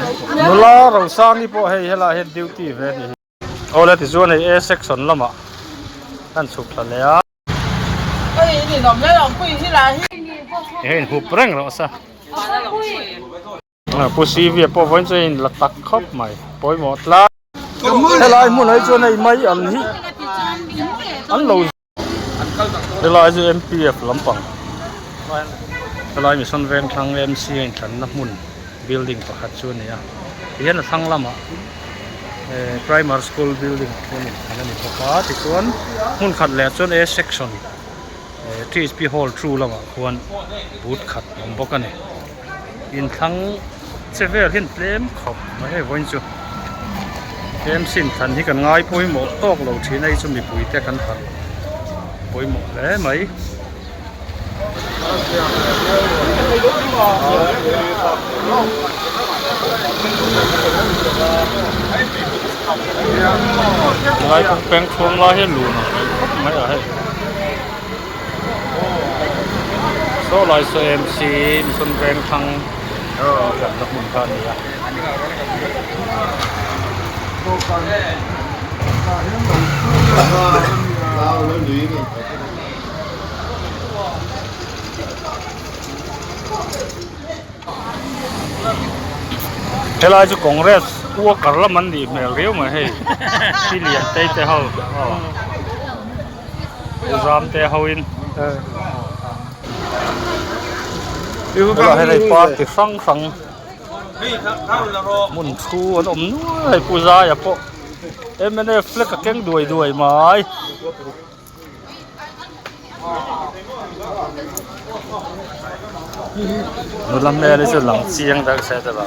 Nula Rosangi pawh hei helaiah hian duty ve a ni hi. Awle tichuan hei A section lamah kan chhuk thla leh a. Hei inhup reng rawh se. Pu CV pawh vawiin chu a inla tak khawp mai pawimawh tlai. Helai hmunah hi chuan hei mai an hi an lo helai chu MPF lampang helai mission vengthlang MC a inthlanna hmun building pakhat chu a ni a tihian a thlang lamah eh primary school building ah khuan inthlan a ni bawk a tichuan hmun khat leh ah chuan A section. THP hall two lamah khuan boot khat a awm bawk a ni inthlang che vel hian tlem khawp mai hei vawiin chu tlem sin thlan hi kan ngai pawimawh tawk lo thin a hei chu mipui te kan harh pawimawh hle mai. Lai kawng peng chhuang lai hi lun ang reng khawp mai a hei saw lai saw MC mission veng thlang tlanna hmun kha a ni a. Helai chu Congress worker lam an nih hmel riau mai hei thi lian te te ho aw zam te ho in helai hian hei party hrang hrang hmun thu an awm nual hei pu zaia pawh mnf flag a keng duai duai mai. Nula hmel hi chu lang chiang deuh se te lo.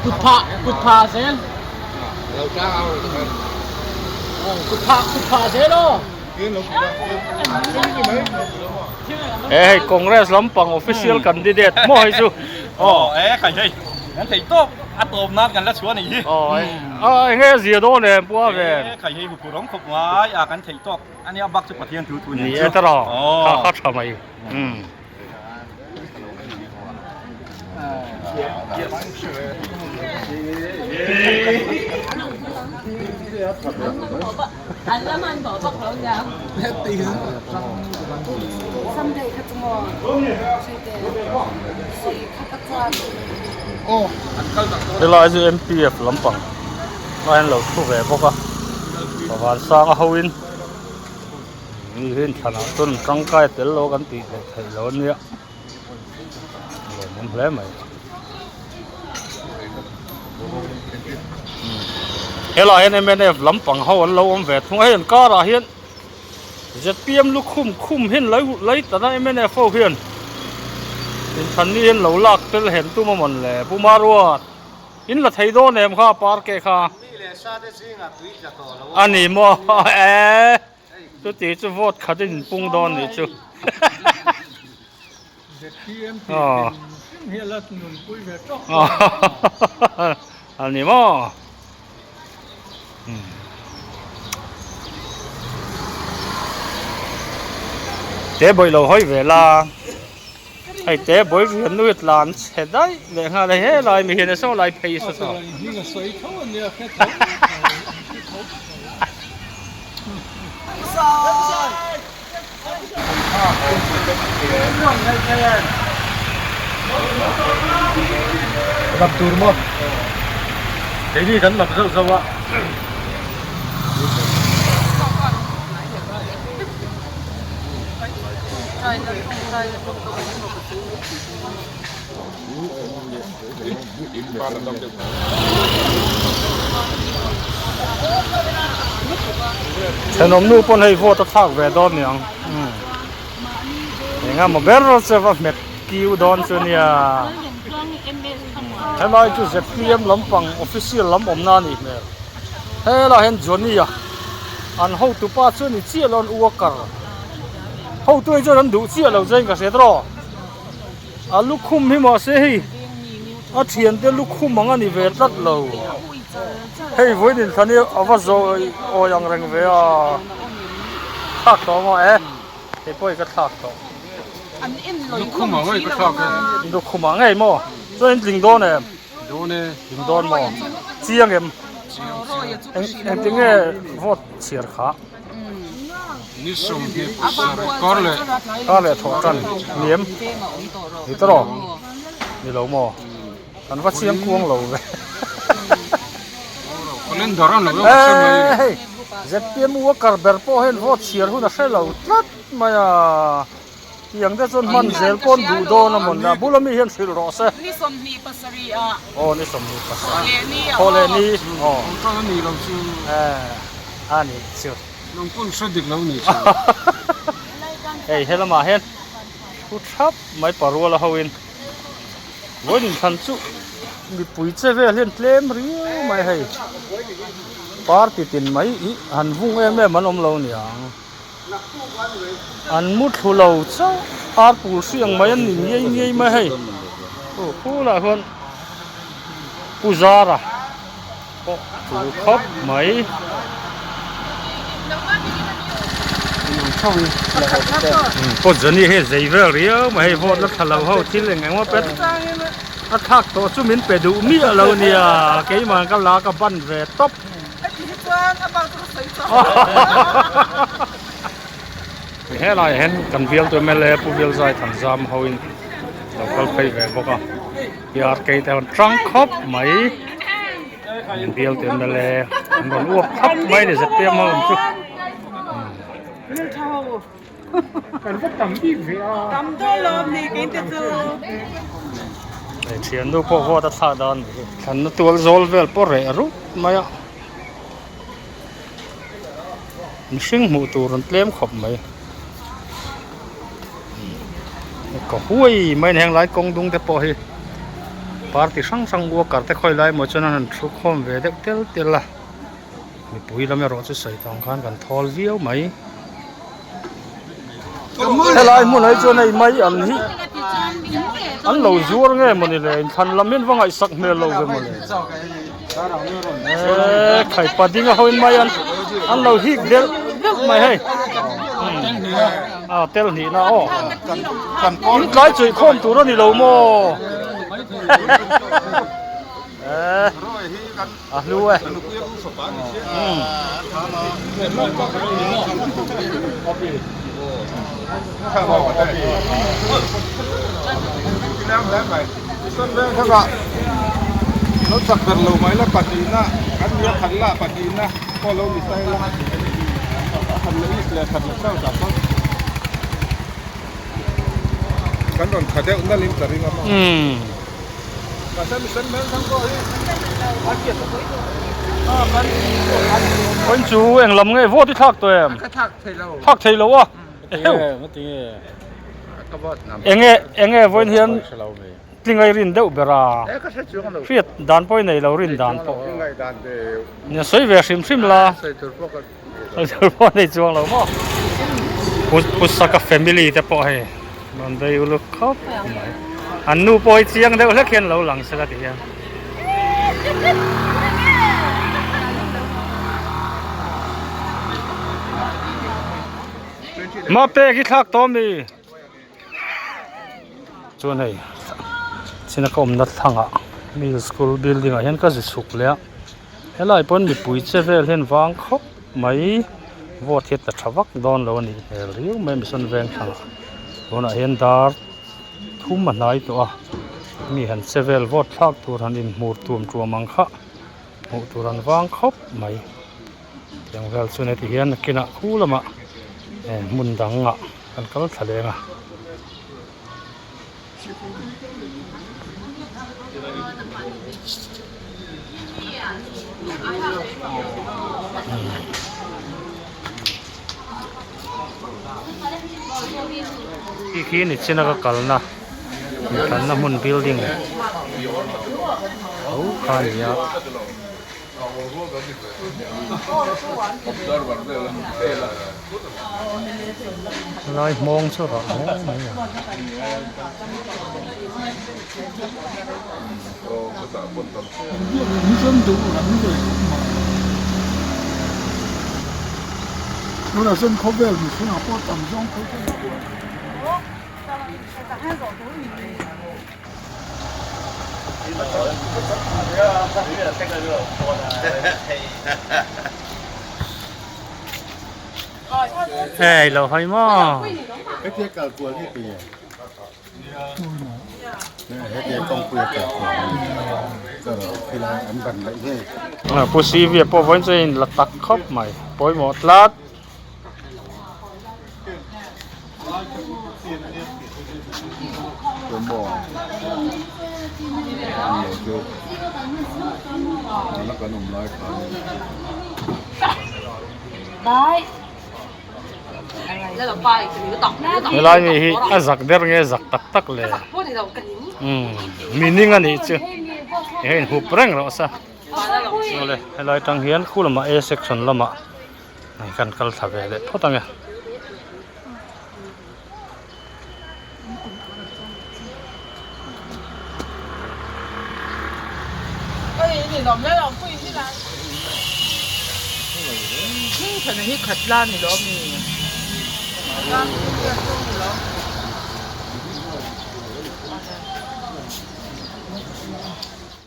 Kut phah zel. Kut phah kut phah zel aw. He hei Congress lampang official candidate maw hei chu. Aw e khai hei kan thei tawk a tawp nan kan la chhuah a nih hi. Aw eng nge a zia dawn em pu a ven. E khai hei huphurh awm khawp ngai a kan thei tawk a nia bak chu Pathian thu thu nen chu. Ni e tawrh kha kha tha mai. Helai chu MPF lampang a hian lo thu ve bawk a Vansanga ho in mi hi inthlanah chuan an tangkai tel lo kan tih theih theih lo ania. Lawmawm hle mai. Helai hian mnf lampang ho an lo awm ve thung a hei an karah hian zpm lukhum khum hian lo lei ta na mnf ho hian inthlan ni hian lo lak tel hem tum a mawn le Pu Maruat in la thei dawn em kha park-e kha a ni maw e. Chuti chu vote khat in inpung dawn nih chu. A ni maw? Te bawih lo hawi ve la. Hei te bawih rian nui tlan chhe daih leh nghal a helai mi hian a saw lai phei saw saw. Lap tur maw? Keini kan lap zauh zauh a. Thenawm nu pawn hei vote a thlak ve dawn niang eng emaw ber che va hmet kiu dawn chu nia helai chu zpm lampang official lam awmna a nih hmel helaiah hian Johnny a an hotu pa chu a ni chiah lo an worker hotu hi chuan an duh chiah lo che in ka hria tawh a lukhum hi mahse hei. A thiante lukhum ang a ni ve tlat lo. Hei vawiin inthlan hi a va zawi awi ang reng ve a. Thlak tawh maw e? Kei pawh hi ka thlak tawh. Lukhum ah ngei ka thlak e. Lukhum ah ngei maw? Chuan in tling dawn em? Dawn e. Tling dawn maw? Chiang em? Eng engtinge vote chhiar kha? Ni 20 kar leh. Kar leh thawh tan ni em? Ni ta rawh. Ni lo maw? Kan va chiang kuang lo ve. Calendar an lo la hre mai. Eh hei ZPM worker ber pawh hian vote chhiar hun a hre lo tlat mai a. Tiang te chuan hman zel pawn duh dawn a mawn a bula mi hian hrilh rawh se. Ni 27 ah. Aw ni 27. Thawh leh ni. Aw. Thawh tan a ni lo chu. Eh a ni chu. Nang pawn hre dik lo ni chu. Hei helamah hian thu thap mai paruala ho in vawiin inthlan chu mipui che vel hian tlem riau mai hei. Party tin mai ih han vung em em an awm lo niang. An mu thlu lo chauh ar pul hriang mai an ni ngei ngei mai hei aw khulah khuan pu zara pawh thu khawp mai. Pawt zani hei zei vel riau mai hei vote la thla lo ho thil eng eng maw pet a thlak tawh chu min pe duh miah lo nia keimah ka la ka ban ve tawp. Helai ah hian kan bialtu mla Pu Bialzai Thanzam hoin lo kal phei ve bawk a PRK te an tang khawp mai bialtu mla an rawn uap khawp mai a ni zpm ho lam chu. Hei thiannu pawh vote a thlak dan a nih hi thlanna tual zawl vel pawh reh rup mai a. Mihring hmuh tur an tlem khawp mai ka huai mai a ni heng lai kawng dung te pawh hi party hrang hrang worker te khawi lai emaw chuan an han thu khawm ve deuh tel tel a mipui lam erawh chu sawi tawng khan kan thawl viau mai helai hmunah hi chuan hei mai an hi an lo zuar nge mawni le inthlan lam hian va ngaihsak hmel lo ve mawle. Eee khai pading a hawiin mai an an lo hik delh delh mai hei a tel hnih na aw in tlai chuih khawm tur a ni lo maw eee a hlu e Lo chak ber lo mai la pahnihna kan nia khat la pahnihna pawh lo ni ta ila khat leh east leh khat leh south ah pawh kan rawn tha deuh nalh in ka ring a maw mahse misen hmel thang pawh hi Khawiin chu eng lam nge vote i thlak tawh em? Ka thlak thei lo. Thlak thei lo a? Eheu. Enge enge vawiin hian tlingai rin deuh ber a. Hriat dan pawh i nei lo rin dan pawh. Nia sawi ve hrim hrim la. Sawi tur pawh nei chuang lo maw. Pusaka family te pawh hei rawn vei uluk khawp mai. An nu pawh hi chiang deuh hlek hian lo lang sela ti hian. Mapek i thlak tawh ami? Chuan hei china ka awmna thlangah middle school building ah hian ka zi chhuk leh a helai pawn mipui che vel hian vang khawp mai vote hi a tla tha vak dawn lo a nih hmel riau mai mission veng thlangah tunah hian dar thum a hnai tawh a mi han che vel vote thlak tur han inhmur tuam tuam ang kha hmuh tur an vang khawp mai. Tiang vel chu heti hian nakinah khu lamah eh hmun dangah kan kal thla leng a. Khi khi ni china ka kalna inthlanna hmun building tho kha a ni a. Helai hmawng chu rah hle mai a. Hei lo hawi maw. Pu CV a pawh vawiin chu a inla tak khawp mai pawimawh tlat. Helai mi hi a zak ber nge zak tak tak le umm mining a nih chu hei inhup reng rawh se awle helai tang hian khu lamah a section lamah hei kan kal thla ve leh phawt ang e.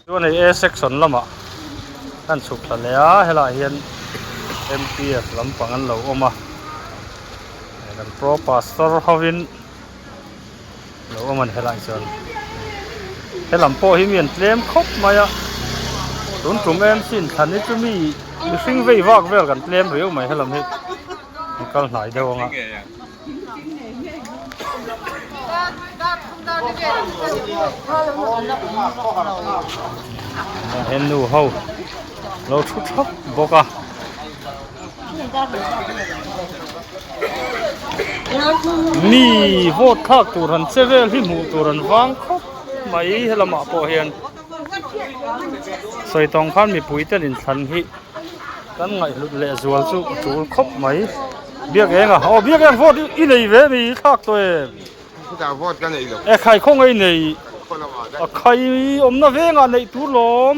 Chuan hei A section lamah kan chhuk thla leh a helaiah hian M_P_F lampang an lo awm a kan pro pastor hovin lo awm a ni helaiah chuan helam pawh hi mi an tlem khawp mai a tun tum em sin thlan hi chu mi mihring vei vak vel kan tlem riau mai helam hi an kal hnai deuh ang a. He nu ho lo thu thap bawk a. Mi vote thlak tur han che vel hi hmuh tur an vang khawp mai helamah pawh hian sawi tawng khan mipui ten inthlan hi kan ngaihhlut leh zual chu a tul khawp mai biak eng a aw biak eng vote i nei ve mi i thlak tawh em Chutah vote ka nei lo. E khai khaw ngei nei a khai awmna vengah neih tur lawm.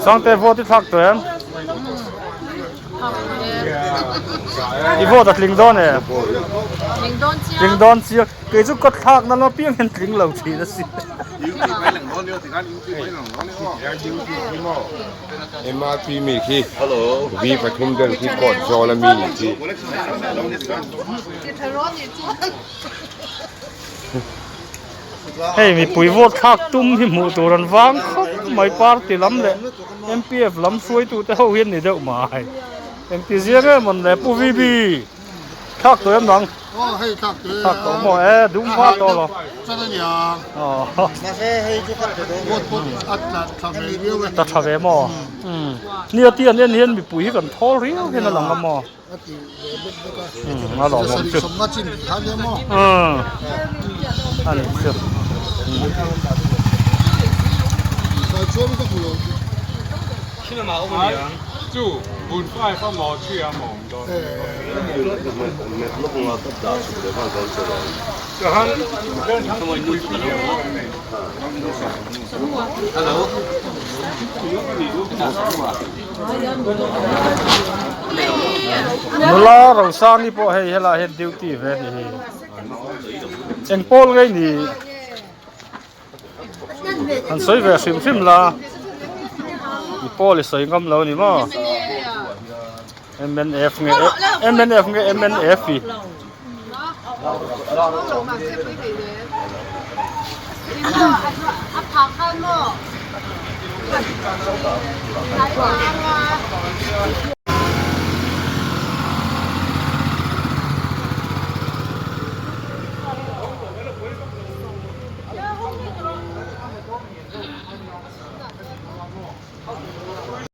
Sangte vote i thlak tawh em? I vote a tling dawn em? Tling dawn chiang. Kei chu ka thlak na lam apiang hian tling lo thin a si. MRP mi khi V pathum vel khi kawt zawl a mi nih khi. Hei mipui vote thlak tum hi hmuh tur an vang khawp mai party lam leh MPF lam hruaitute ho hian ni deuh mai. Engti ziang em an le Pu VB thlak tawh em nang? Aw hei thlak tawh e. Thlak tawh maw e dum va tawh lo. Chan a nia. Aw. Mahse hei chu ka pe dawn. Vote pawh a tla tha ve viau e. Tla tha ve maw? Umm. Nia ti an en hian mipui hi kan thawl riau hian a lang a maw? A ti ve bawk bawk a. Umm a lawmawm chu. Sawmna chin tih kha nia maw? Umm. A nih chu. Sai chuan ka hmu lo. Nula Rosangi pawh hei helaiah hian duty ve a ni hi. Eng pawl ngei ni? Han sawi ve hrim hrim la mi pawl i sawi ngam lo ni maw mnf nge mnf nge mnf i